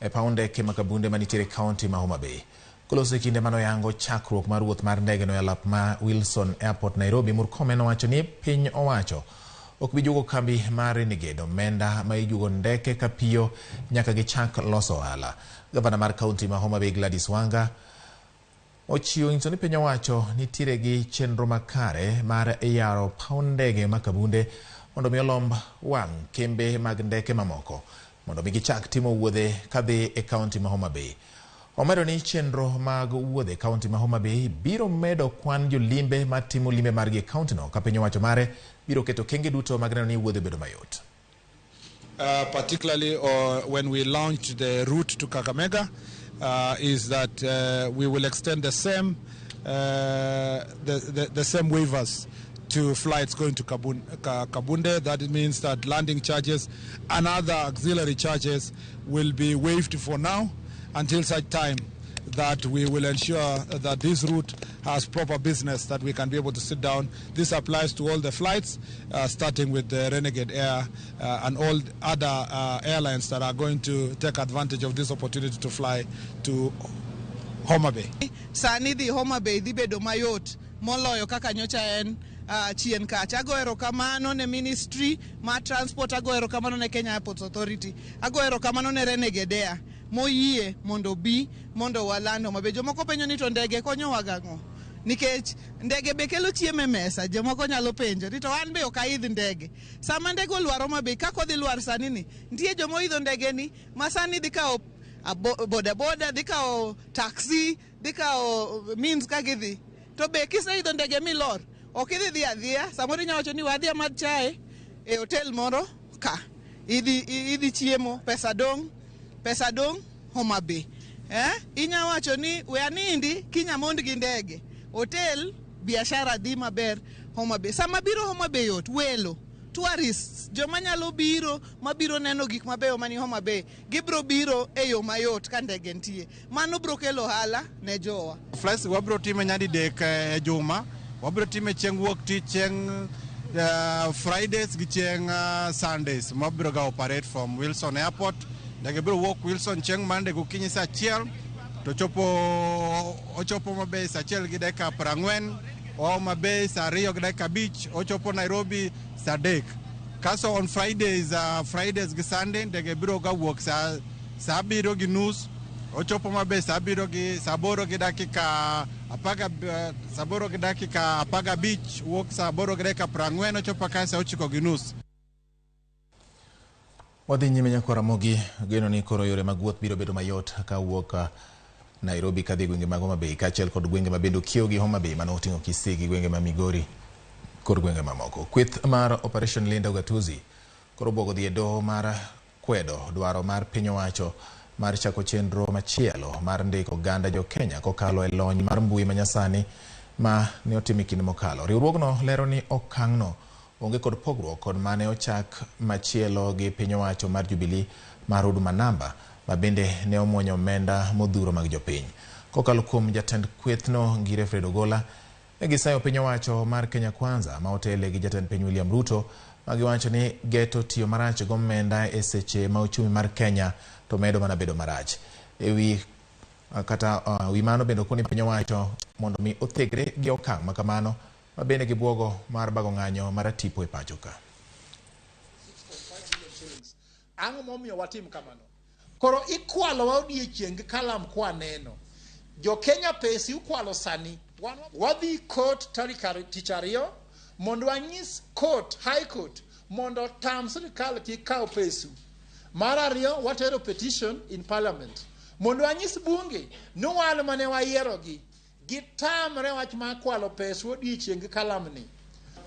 e paw ndeke ma Kabunde manitiere e kaunti ma Homa Bay. Koloso e kinde mane oyango chakruok mar wuoth mar ndege no e alap ma Wilson Airport Nairobi, Murkomen owacho ni piny owacho ok bi juogo kambi mar Renegade omenda ma ijuogo ndeke ka piyo nyaka gichak loso ohala. Gavana mar kaunti ma Homa Bay Gladys Wanga ochiwo nyiso ni piny owacho nitiere gi chenro makare mar yaro paw ndege ma Kabunde mondo mi olomb wang' kembe mag ndeke mamoko mondo mi gichak timo wuodhe kadhi e kaunti ma Homa Bay. Omedo ni chenro mag wuodhe e kaunti ma Homa Bay biro medo kwan jolimbe matimo limbe margi e kauntino ka piny owacho mare biro keto okenge duto mag neno ni wuodhe bedo mayot. Particularly when we launched the route to Kakamega, is that we will extend the same waivers to flights going to Kabunde. That means that landing charges and other auxiliary charges will be waived for now until such time that we will ensure that this route has proper business that we can be able to sit down. This applies to all the flights, starting with the Renegade Air and all other airlines that are going to take advantage of this opportunity to fly to Homa Bay. Sani dhi Homa Bay dhi bedo mayot moloyo kaka nyocha en chien kacha. Ago erokamano ne Ministry mar Transport, ago erokamano ne Kenya Airports Authority, ago erokamano ne Renegade Air moyie mondo bi mondo waland Homa Bay. Jomoko penjo ni to ndege konyowa gang'o? Nikech ndege be kelo chiemo e mesa, jomoko nyalo penjo ni to an be ok aidh ndege. Sama ndege olwar Homa Bay, kaka odhi lwar sani ni, nitie joma oidho ndege ni ma sani dhi kawo boda boda, dhi kawo taxi, dhi kawo means ka gidhi. To be kiseidho ndege milor, ok idhi dhi adhiya, samoro inyalo wacho ni wadhi amadh chae e hotel moro ka. Idhi chiemo, pesa dong', pesa dong' Homa Bay. Inya wacho ni we anindi kinya mond gi ndege. Hotel biashara dhi maber Homa Bay. Sama biro Homa Bay yot, welo, tourists, joma nyalo biro mabiro neno gik mabeyo mani Homa Bay, gibiro biro e yo mayot ka ndege nitie. Mano biro kelo ohala ne jowa. Flights wabiro time nyadidek e juma, wabiro time chieng' wuok tich, chieng' Fridays gi chieng' Sundays, mabiro ga operate from Wilson Airport. Ndege biro wuok Wilson chieng' Monday gokinyi saa 1 to ochopo Homa Bay saa 1 gi dakika 40, oa Homa Bay saa 2 gi dakika 5, ochopo Nairobi saa 3. Kaso on Fridays gi Sunday ndege biro ga wuok saa 7 gi nus, ochopo Homa Bay saa abiriyo gi saa aboro gi dakika apaga, saa aboro gi dakika apaga abich, wuok saa aboro gi dakika 40, ochopo ka saa ochiko gi nus. Wadhi nyime nyaka Ramogi, geno ni koro yore mag wuoth biro bedo mayot ka wuok Nairobi kadhi e gwenge mag Homa Bay kaachiel kod gwenge ma bende okiewo gi Homa Bay mano oting'o Kisii gi gwenge ma Migori kod gwenge mamoko. Kweth mar Operation Linda Ugatuzi koro obwogo dhi e doho mar kwedo dwaro mar piny owacho mar chako chenro machielo mar ndiko oganda jo Kenya kokalo e lony mar mbui manyasani ma ne otim e kinde mokalo. Riwruogno lero ni okang'no onge kod pogruok kod mane ochak machielo gi piny owacho mar Jubilee mar Huduma Namba ma bende ne omuonyo omenda modhuro mag jopiny. Kokalo kuom jatend kwethno Ngire Fred Ogola, ne gisayo piny owacho mar Kenya Kwanza ma otele gi jatend piny William Ruto ma giwacho ni geto tiyo marach gi omenda e seche ma uchumi mar Kenya to medo mana bedo marach. E wi kata wi mano bende okoni piny owacho mondo mi othegre gi okang' ma kamano ma bende gibuogo mar bago ng'anyo mar tipo e pacho ka. Ang'o momiyo watim kamano? Koro ikwalowa odiechieng' gi kalam kwaneno. Jo Kenya pesi ukwalo sani. Wadhi court tarik tich ariyo mondo wanyis court, High Court, mondo otam sirikal kik kaw pesu. Mar ariyo, watero petition in parliament mondo wanyis bunge ni wan mane wayierogi gitamre wach mar kwalo pesu odiechieng' gi kalamni.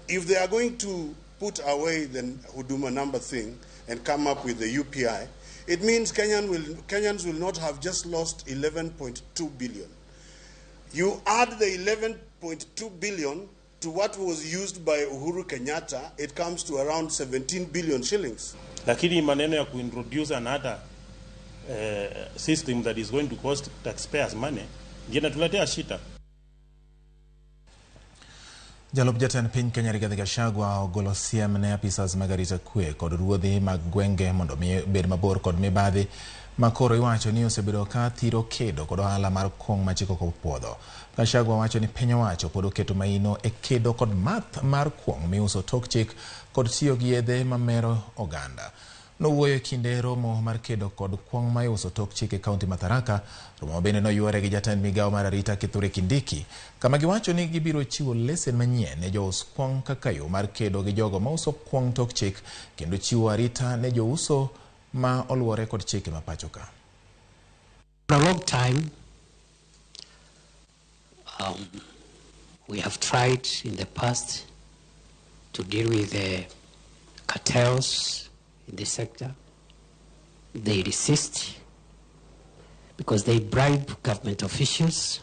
If they are going to put away the Huduma number thing and come up with the UPI, it means Kenyans will not have just lost 11.2 billion. You add the 11.2 billion to what was used by Uhuru Kenyatta, it comes to around 17 billion shillings. Lakini maneno ya kuintroduce another system that is going to cost taxpayers money ndiyo inatuletea shida. Jalup jatend piny Kenya Rigathi Gachagua ogolo siem ne apisas mag arita kwe kod ruodhi mag gwenge mondo mi bed mabor kod mibadhi ma koro iwacho ni osebedo ka thiro kedo kod ohala mar kong' ma chik ok opuodho. Gachagua wacho ni piny owacho pod oketo maino e kedo kod math mar kuong' miuso tok chik kod tiyo gi yedhe mamero oganda. Nowuoyo e kinde romo mar kedo kod kuong' ma iuso tok chik e kaunti ma Tharaka, romo ma bende noywore gi jatend migawo mar arita Kithure Kindiki, kama giwacho ni gibiro chiwo lesen manyien ne jous kuong' kaka yo mar kedo gi jogo mauso kuong' tok chik kendo chiwo arita ne jouso ma oluwore kod chike ma pacho ka. For a long time, we have tried in the past to deal with the cartels in this sector. They resist because they bribe government officials,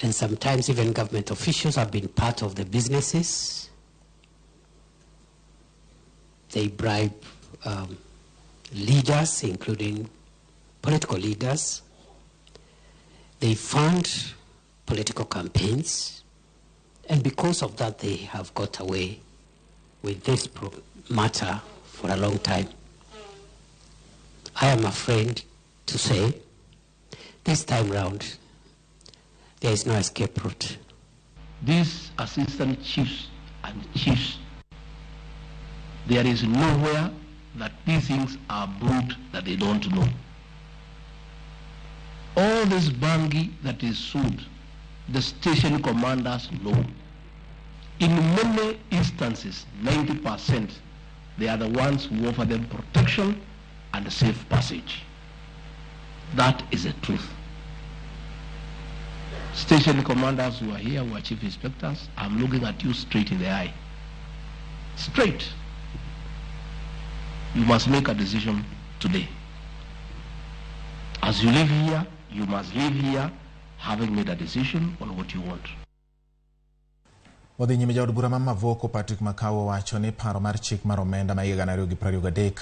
and sometimes even government officials have been part of the businesses. They bribe leaders, including political leaders. They fund political campaigns, and because of that, they have got away with this matter for a long time. I am afraid to say, this time round, there is no escape route. These assistant chiefs and chiefs, there is nowhere that these things are brewed that they don't know. All this bangi that is sold, the station commanders know. In many instances, 90%, they are the ones who offer them protection and safe passage. That is the truth. Station commanders who are here, who are chief inspectors, I'm looking at you straight in the eye. Straight. You must make a decision today. As you live here, you must live here having made a decision on what you want. Wadhi nyime. Jaod bura ma Mavoko Patrick Makau wacho ni paro mar chik mar omenda ma higa 2023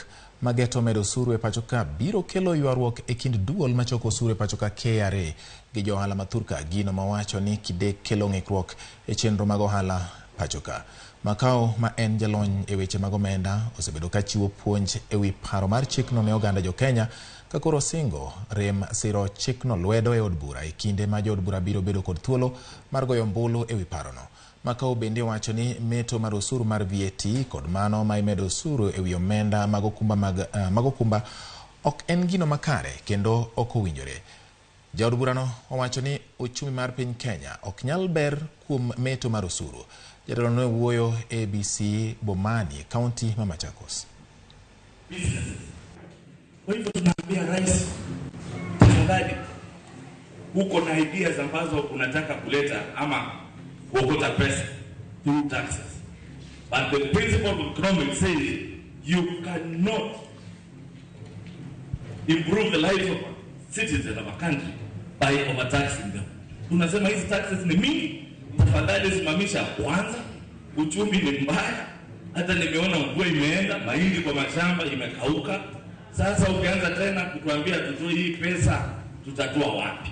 mageto medo osuru e pacho ka biro kelo ywaruok e kind duol machoko osuru e pacho ka KRA gi jo ohala ma thurka, gino mawacho ni kidek kelo ng'ikruok e chenro mag ohala pacho ka. Makau, ma en jalony e weche mag omenda, osebedo ka chiwo puonj e wi paro mar chikno ne oganda jo Kenya, ka koro singo rem siro chikno lwedo e od bura e kinde ma jood bura biro bedo kod thuolo mar goyo ombulu e wi parono. Makau bende wacho ni meto mar osuru mar VAT kod mano ma imedo osuru e wi omenda mag okumba mag okumba ok en gino makare kendo ok owinjore. Jaod burano owacho ni ochumi mar piny Kenya ok nyal ber kuom meto mar osuru. Jatelo no wuoyo ABC Bomani, kaunti ma Machakos. Kwa hivyo tunaambia rais, tafadhali, uko na ideas ambazo unataka kuleta ama kuokota pesa through taxes. But the principle of economics says you cannot improve the lives of citizens of a country by overtaxing them. Tunasema hizi taxes ni mingi, tafadhali simamisha kwanza. Uchumi ni mbaya, hata nimeona mvua imeenda, mahindi kwa mashamba imekauka. Sasa ukianza tena kutuambia tutoe hii pesa, tutatoa wapi?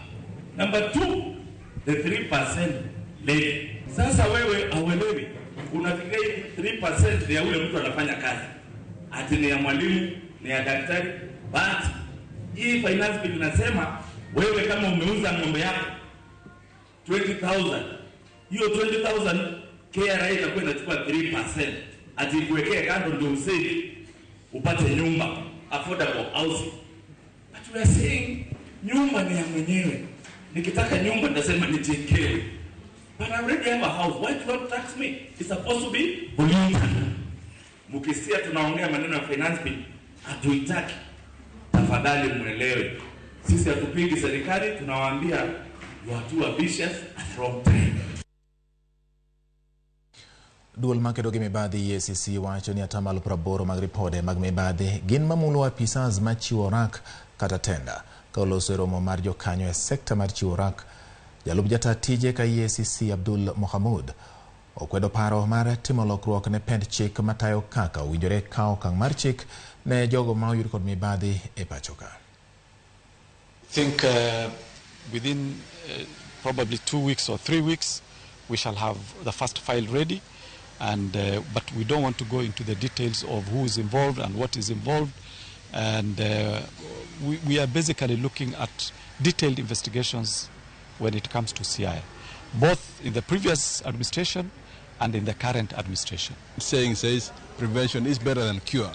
Number two, the 3% levy. Sasa wewe hauelewi, unafikiria hii 3% ni ya ule mtu anafanya kazi, ati ni ya mwalimu, ni ya daktari, but hii finance bill inasema wewe kama umeuza ng'ombe yako 20,000, hiyo 20,000 KRA itakuwa inachukua 3% ati kuwekea kando ndio usave upate nyumba, affordable housing. But we are saying nyumba ni ya mwenyewe. Nikitaka nyumba nitasema nijengewe. But I already have a house. Why do you want to tax me? It's supposed to be voluntary. Mkisikia tunaongea maneno ya finance bill, hatuitaki. Tafadhali mwelewe. Sisi hatupingi serikali, tunawaambia you are too ambitious at the wrong time. Duol makedo gi mibadhi EACC wacho ni atamalo 80 mag ripode mag mibadhi gin mamulo apisas machiwo rak kata tenda. Ka oloso e romo mar jokanyo e sekta mar chiwo rak, jalup jata tije ka EACC Abdul Mohamud okwedo paro mar timo lokruok ne pend chik matayo kaka owinjore kawo okang' mar chik ne jogo ma oyud kod mibadhi e pacho ka. I think within probably 2 weeks or 3 weeks, we shall have the first file ready. And, but we don't want to go into the details of who is involved and what is involved, And we are basically looking at detailed investigations when it comes to Siaya, both in the previous administration and in the current administration. Saying says prevention is better than cure.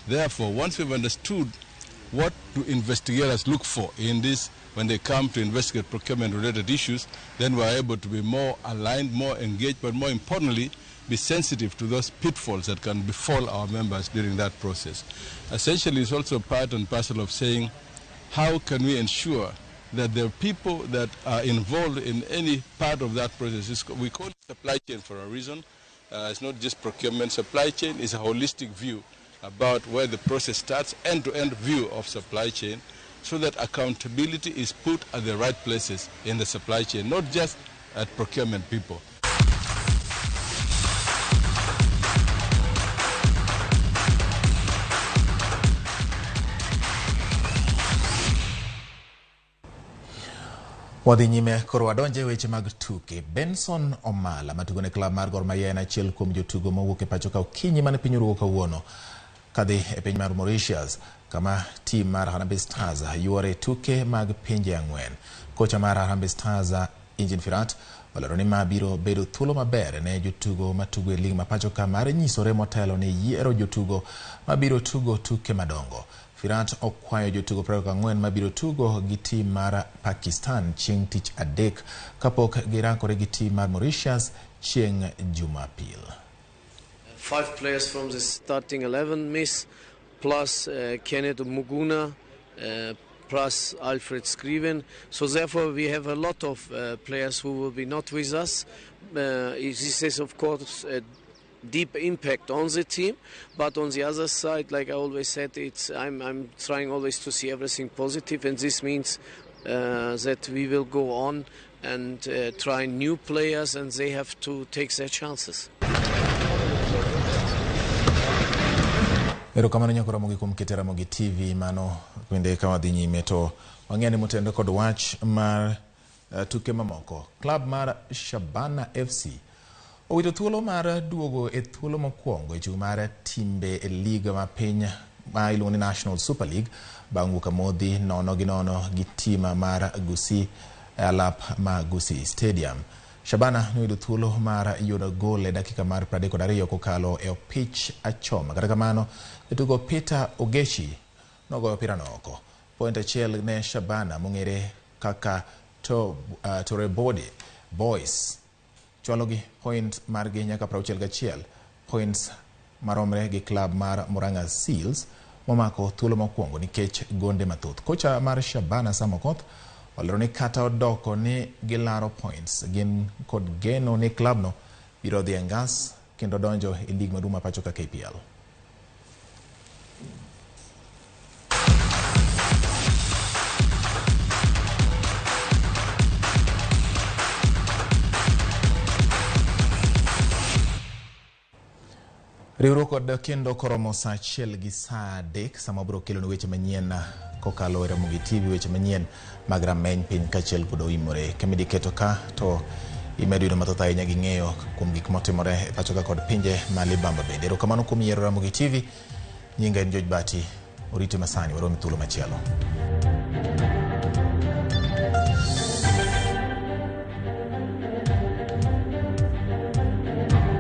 Therefore, once we've understood what do investigators look for in this when they come to investigate procurement-related issues, then we're able to be more aligned, more engaged, but more importantly, be sensitive to those pitfalls that can befall our members during that process. Essentially, it's also part and parcel of saying, how can we ensure that the people that are involved in any part of that process, we call it supply chain for a reason. It's not just procurement. Supply chain is a holistic view about where the process starts, end-to-end view of supply chain, so that accountability is put at the right places in the supply chain, not just at procurement people. Wadhi nyime koro wadonje weche mag tuke. Benson Omala matugo ne klab mar Gor Mahia en achiel kuom jotugo mowuok e pacho ka okinyi mane piny orugo kawuono kadhi e piny mar Mauritius kama tim mar Harambee Stars yuore tuke mag pinje ang'wen. Kocha mar Harambee Stars Engin Firat olero ni ma biro bedo thuolo maber ne jotugo matugo e lig ma pacho ka mar nyisore motelo ne yiero jotugo mabiro tugo tuke madongo. Firat okwayo jotugo 24 mabiro tugo gi tim mar Pakistan chieng' tich adek kapok girakore gi tim mar Mauritius chieng' Jumapil. 5 players from the starting 11 miss, plus Kenneth Muguna, plus Alfred Scriven. So therefore we have a lot of players who will be not with us. This is of course a deep impact on the team, but on the other side, like I always said, it's I'm trying always to see everything positive, and this means that we will go on and try new players, and they have to take their chances. Erokamano nyako Ramogi kuom keto Ramogi TV. Mano bende ka wadhi nyime to wang'eyo ni motendo kod wach mar tuke mamoko. Klab mar Shabana FC owito thuolo mar duogo e thuolo mokwongo e chung' mar timbe e liga ma piny ma iluongo ni National Super League bang' wuok amodhi 0-0 gi tim mar Gusii e alap ma Gusii Stadium. Shabana noyudo thuolo mar yudo gol e dakika mar 32 kokalo e opich achoma. Kata kamano, jatugo Peter Ogechi nogoyo opirano oko. Point achiel ne Shabana mong'ere kaka Torebode Boys chwalogi point margi nyaka 61 points maromre gi klab mar Murang'a Seals momako thuolo mokwongo nikech gonde mathoth. Kocha mar Shabana Sam Okoth olero ni kata odoko ni gilaro points, gin kod geno ni klabno biro dhi e ngas kendo donjo e lig maduong' ma pacho ka KPL. Riwruok kod kendo koromo saa 1 gi saa 3 sama wabiro kelonu weche manyien kokalo e Ramogi TV, weche manyien mag rameny piny kaachiel kod oimore. Kemidi keto ka to imedo yudo mathoth ahinya gi ng'eyo kuom gik motimore e pacho ka kod pinje ma libamba bende. Erokamano kuom yiero Ramogi TV. Nyinga en George Bati, orite masani, warom e thuolo machielo.